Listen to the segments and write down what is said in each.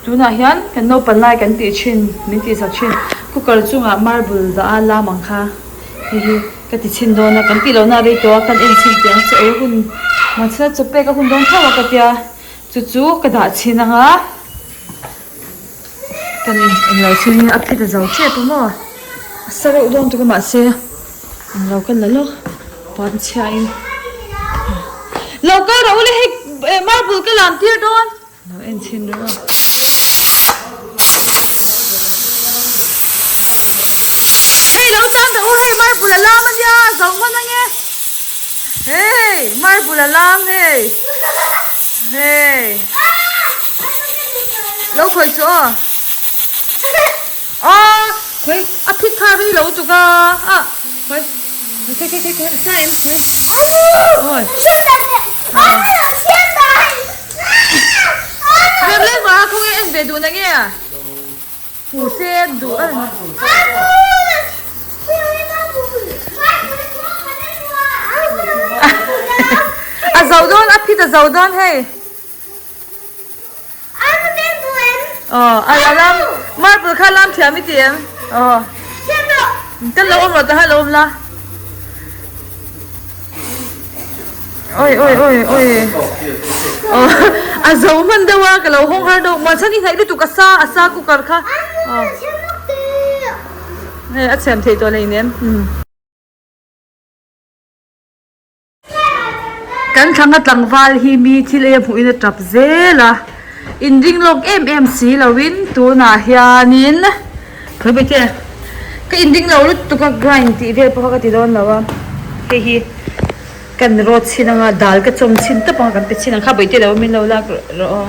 Tunah hian kan naupan lai kan tih thin min tih sak thin cooker chungah marble dah a lam ang kha hei hi ka ti chhin dawn a kan tih lohna a rei tawh a kan en chhin teh ang che ei hun mahse chaw pek a hun dawn tho a ka tia chu chu ka dah chhin ang a kan englo chhin hi a phit a zo tep a maw a sa reuh dawn tuk a mahse englo ka la lawk puan chhia in lo kal rawh u le hei marble ka lam tir dawn. Lo en chhin reuh a. Hei lo tan rawh u hei marble a lam ania zo hman ange. Hei marble a lam hei. Hei. Lo khawih chu aw. Aw khawih a phit kha rei lo tuk a. Ah khawih. Khawih khawih khawih a sa em khawih. Awi. Rem leh vang a khawnge en ve duh na nge a? Hmu se duh a ni. A zo dawn a phit a zo dawn hei. Aw a lam marble kha lam thiam i ti em? Aw kan lo awm rawh ta ha lo awm la. Oi oi oi oi aw a zo hman deuh a ka lo hawng har deuh mahse ni hnaih lutuk a sa a sa cooker kha aw hei a chhiam theih tawh hleinem. Kan thlanga tlangval hi mi thil ei a hmuhin a tap zel a inring lawk em em si loin tunah hianin Khawi te ka inring lo lutuk a grind tih vel pawh kha ka ti dawn lo a hei hi kan rawt chhin anga dal ka chawm chhin tawp anga kan pe chhin ang kha bawihte lo min lo lak rawh aw.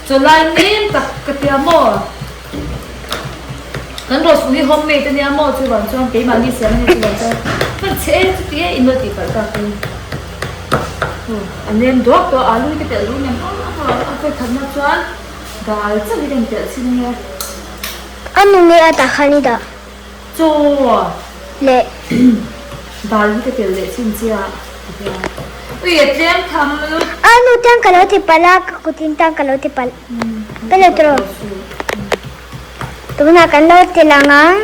Chawlai nem tak ka tia maw? Kan rawh chhung hi home made a nia maw chuvang chuan keimahni siam a nia chuvang chuan hman chhe em chuti e in lo tih palh tak in a nem duak tawh a alu hi ka telh duh nem ang ang a a khawi khatna chuan dal chauh hi ka intelh chhin a nia. A nu nge a tah khan i dah? Chaw leh dal hi ka telh leh chhin chiah ui a tlem tham lut. A nu tan ka lo ti palh a ka kutin tan ka lo ti palh. Ka lo ti rawh. Tunah kan lo ti lang ang.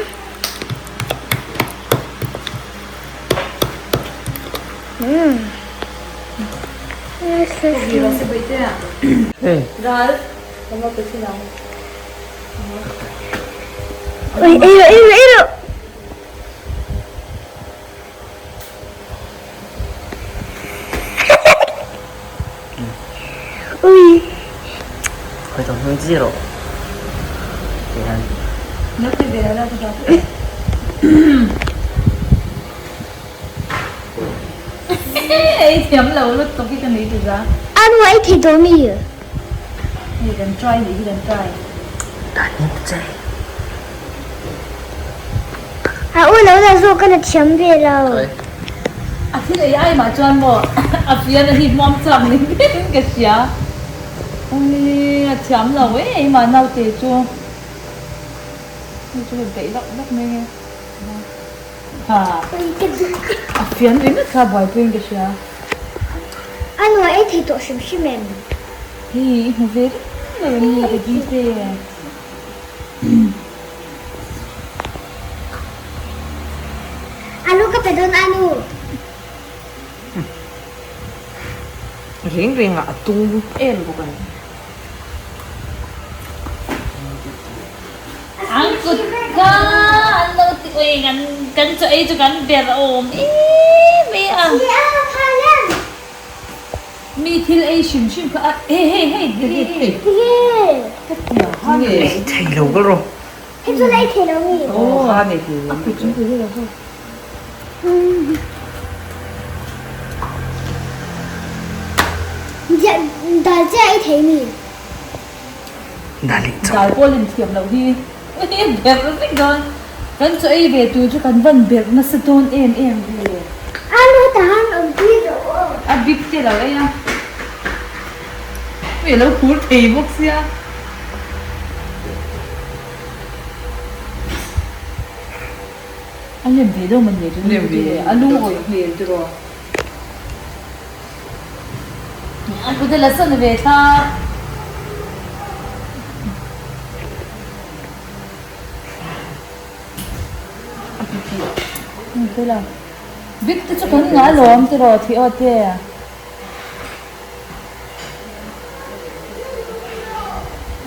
Ui ei rawh ei rawh ei rawh. Ui. Khoi tawng hmang chi rawh. Tihan. Ei thiam lo lutuk hi ka nei ti za. Anu ei thei dawn mi? Hei kan try nih hi kan try. Dan ni che. A u lo la zawk ka la thiam ve lo. A thil ei ai mah chuan maw a fian a hi hmuam chak ni viau in ka hria. Ui a thiam lo e mah naute chu. Hei chu hei beih lak lak mai nge. Ha a fian ringawt kha buaipui in ka hria. A nuai ei thei tawh hrim hrim em? Hei i hmu ve reng lo em ni ka dite. Alu ka pe dawn anu. Reng reng ah a tung em bawk a ni. An kut kha an lo ti ui kan kan chaw ei chu kan ber awm em em a. Mi thil ei hrim hrim kha a hei hei hei hei hei ka tia ha Nge ei thei lo ka rawh. Hei chu la ei thei lo mi. Aw ha nei thei lo. A kut chung pui lo ho. Dal chiah ei thei mi. Dal in Dal pawh lem thiam loh hi berh vek dawn. Kan chaw ei ve tur chu kan van berh nasa dawn em em ve. A nu tahan awm tir rawh aw. A bik te lo ei a. Ui a lo khur thei bawk sia. A nem ve deuh mawni chu Nem ve. A lungawi hmel tiraw. A kut a la sawn ve thlap. A ti tih ni te la. Bik te chu kan ngah alawm tiraw thih aw te.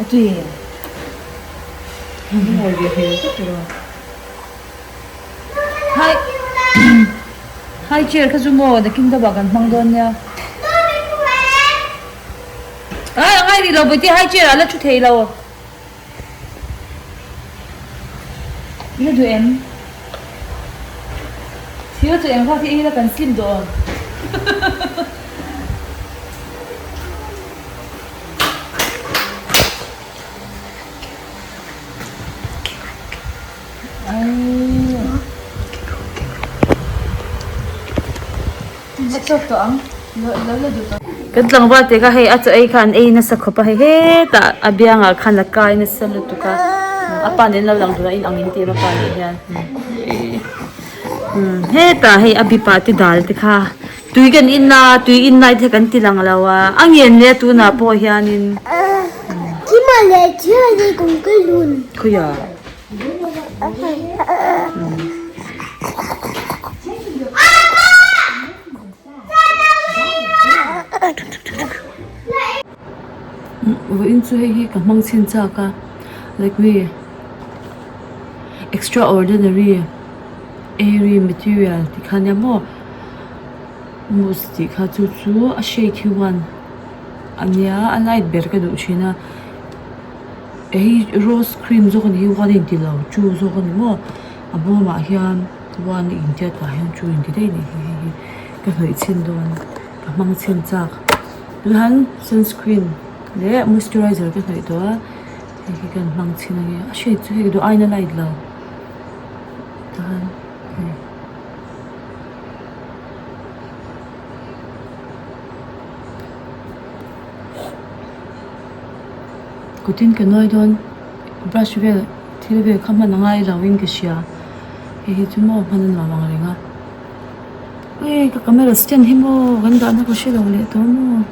A tui em? Lungawi ve hmel tak tiraw. Hai hai chair kha chu maw nakin deuhah kan hmang dawn nia. Ai a ngai rih lo Bawihte hai chair ah la thu thei lo. Ila duh em? Thil chu eng vak hi ei ila kan slim duh awm. Kan tlangval te kha hei a chaw ei kha an ei nasa khawp a hei hetah a biangah khan a kai nasa lutuk a a pa nen lo lang tur a in ang in tir a pa nen hian hetah hei a bipa te dal te kha tui kan in a tui in lai te kan ti lang lo a a ngen leh a tunah pawh hianin. Khawiah. Vawiin chu hei hi ka hmang chhin chak a Lakme extraordinary airy material tih kha ania maw mousse tih kha chu chu a shade hi one ania a light ber ka duh thin a. Hei rose cream zawk a ni hi one a inti lo two zawk a ni maw a bawmah hian one a intia tah hian two a inti daih a nih hi hei hi ka hnawih chhin dawn ka hmang chhin chak tunah hian sunscreen leh moisturizer ka hnawih tawh a hei hi ka hmang chhin a nia a shade chu hei duh aiin a light lo tah hian hei. Kutin ka nuai dawn brush vel thil vel kha hman a ngai lo in ka hria hei hi chu maw hman a nuam ang reng a ui ka camera stand hi maw kan dahna ka hre lo leh tawh maw.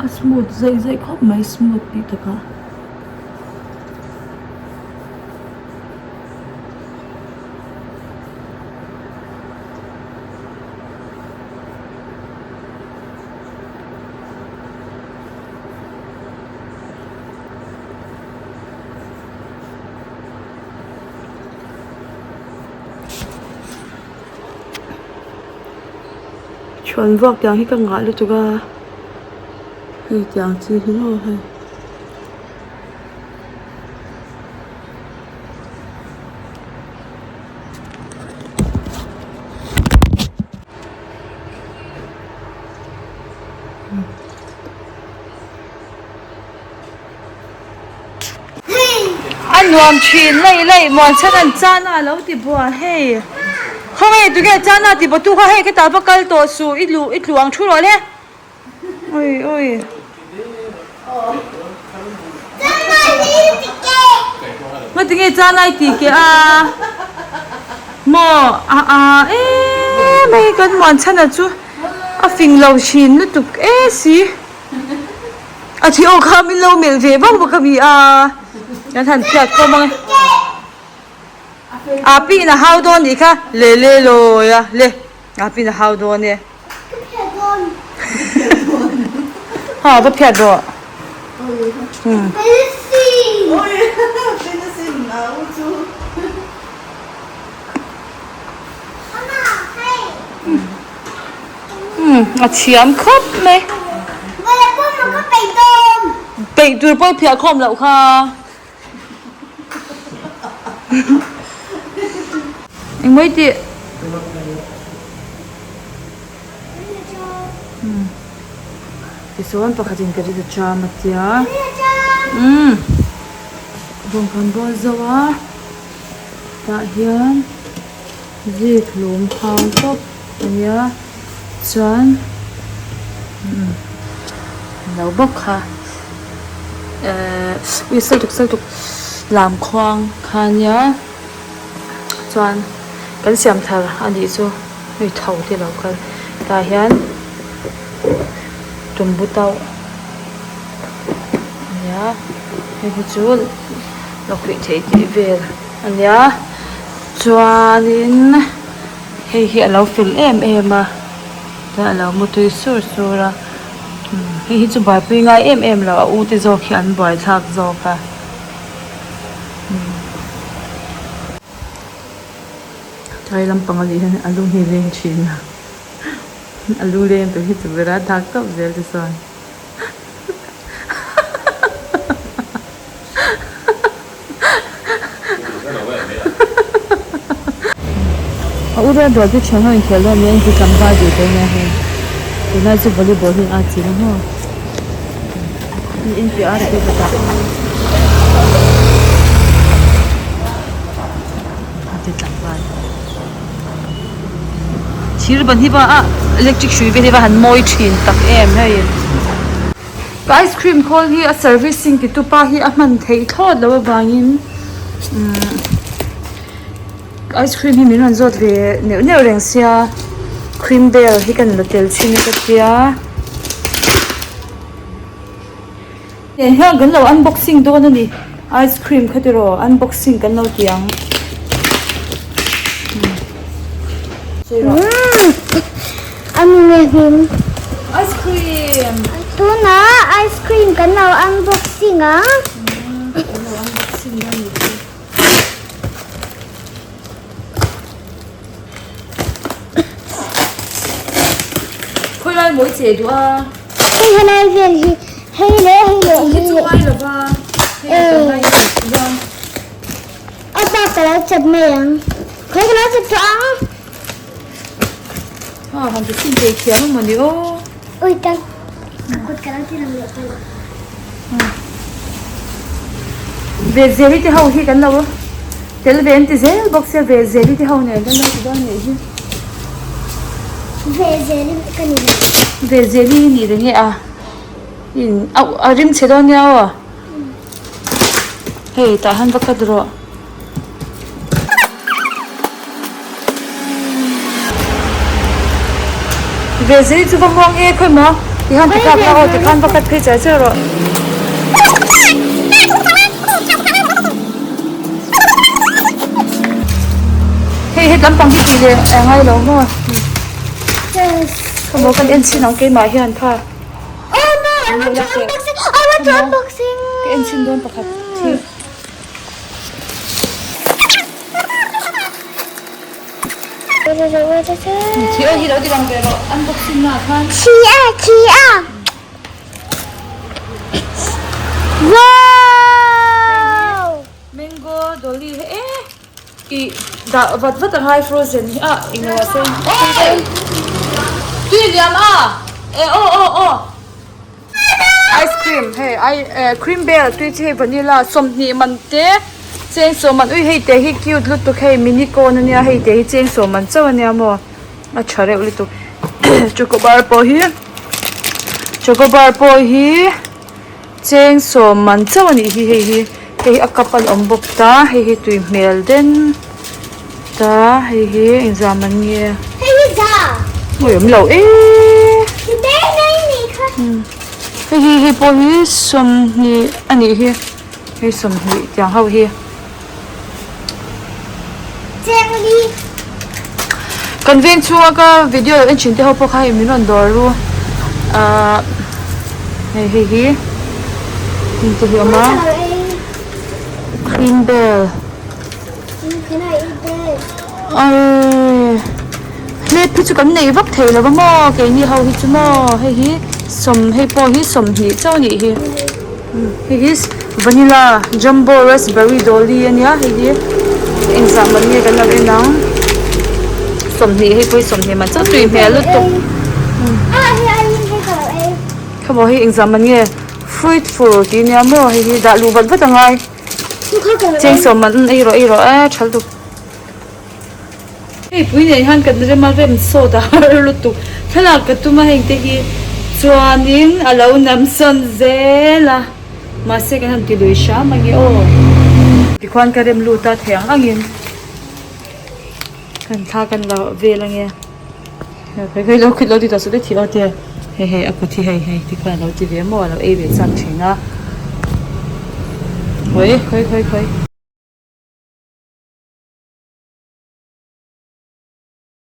A smooth zaih zaih khawp mai smooth tih takah. Chhuan vuak tiang hi ka ngah lutuk a hei tiang chi hi maw hei. A nuam thin laih laih muan chhan an chana a lo ti buai hei khawnge tunge chana ti bawtu kha hei ka tah va kal tawh suh i luh i tlu ang thu rawh le ui ui. Ngatinge chana i tih keh a maw a a em hei kan muan chhana chu a fing lo thin lutuk e si. A thi aw kha min lo melh ve vak vak a mi a kan han phiat khawm ang e a pin a hau dawn nih kha le le lawi a le a pin a hau dawn e ha va phiat rawh um. A thiam khawp mai. Peih tur pawh i phiah khawm loh kha. Engmawii tih. Tichuan pakhatin ka rit a cham a tia. Umm bawngkawn bawl zo a tah hian zik hlum phang tawp a nia chuan umm lo bawk kha ehh ui sal tuk sal tuk lam khuang kha a nia chuan kan siam thar a nih chu hei tho te lo kal tah hian tumbu tauh a nia hei hi chu lawkhlih theih tih vel a nia chuanin hei hi a lo fel em em a chuan a lo mutui sur sur a hei hi chu buaipui ngai em em lo a u te zawk hi an buaithlak zawk a. Tlai lampang a nih hian a lu hi leng thin a a lu leng tur hi chu ber a dak tawp zel te chuan A u rual rual te thian ho inkhel dawn nia inti tlangval duh tawh nia hei tunlai chu volleyball hi a atchilh a maw. Thir ban hi va a electric hrui vel hi va han mawi thin tak em hei ka ice cream khawl hi a servicing ti tu pa hi a hman theih thlawt loh avangin umm ice cream hi min rawn zawt ve neuh neuh reng sia cream bel hi ka la tel chhin a ka tia. Nen hian kan lo unboxing dawn a ni ice cream kha tiraw unboxing kan lo ti ang ice cream tunah ice cream kan lo unboxing ang kan lo unboxing dawn a ni chu. Khawi lai mawi che duh a. Hei helai vel hi hei leh hei leh Chung hi chu ngai lova hei leh kan lai hi chuan. A bak ka lo chep mai ang. Khawi ka lo chep tawh ang. Ha han ti chhin thei thiam a mawni aw. Ui tang ka kut ka lo ti lang leh tawh. Ve zeli te ho hi kan lo tel ve an ti zel bawk sia ve zeli te ho nen kan lo ti dawn nih hi. Ve zeli ka ni lo. Ve zeli hi nih reng e a in a rim chhe dawn nia aw. Hei tah han va cut rawh. Ve zeli chu va muang e khawi maw tikhan ti kak la aw tikhan va cut phei char char rawh. Hei het lampang hi tih leh a ngai lo maw khaw maw kan en chhin ang keimah hian kha. Oh no I want to unboxing I want to unboxing. Ka en chhin dawn pakhat hi. Thi aw hi lo ti lang ve rawh unboxing na ah khan. Thi a thi a. Wow! Mango dolly he e i dah vat vat a ngai frozen hi a englo ah sawn. Tui liam a e aw aw aw. Ice cream hei ai eh cream bel tui chi hei vanilla 20 man te cheng sawm man ui hei te hi cute lutuk hei mini cone ania hei te hi cheng sawm man chauh ania maw a tha reuh lutuk choco bar pawh hi choco bar pawh hi cheng sawm man chauh anih hi hei hi hei hi a cup an awm bawk ta hei hi tui hmel den ta hei hi engzah man nge. Hei hi za. Hei awm lo eee. Hei hi hei pawh hi 20 a nih hi hei 20 tiang ho hi. Chengli. Kan veng chhunga ka video lo en thin te ho pawh kha hei min rawn dawr ru ahh hei hei hi heng te hi a awm a cream bel. Aii hlep hi chu kan nei vak thei lo va maw keini ho hi chu maw hei hi sawm hei pawh hi 20 chauh a nih hi hei hi vanilla jumbo raspberry dolly a nia hei hi engzah man nge kan lo en ang 20 hei pawh hi 20 man chauh tui hmel lutuk. Khamaw hei engzah man nge fruitful tih nia maw hei hi dah luh vat vat a ngai cheng sawm man ei rawh ei rawh e tha lutuk. Hei pui nen hian kan rem a rem sawt a har lutuk thlalak ka tum a heng te hi chuanin a lo nam sawn zel a mahse kan han ti lui hram ange aw. Tikhuan ka rem lut a thei ang angin kan thla kan la vel ange. Hei hei lo khit lo ti tawh suh thih aw te hei hei a kut hi hei hei tikhuan a lo ti ve maw a lo ei ve chak thin a hawi hawi hawi hawi.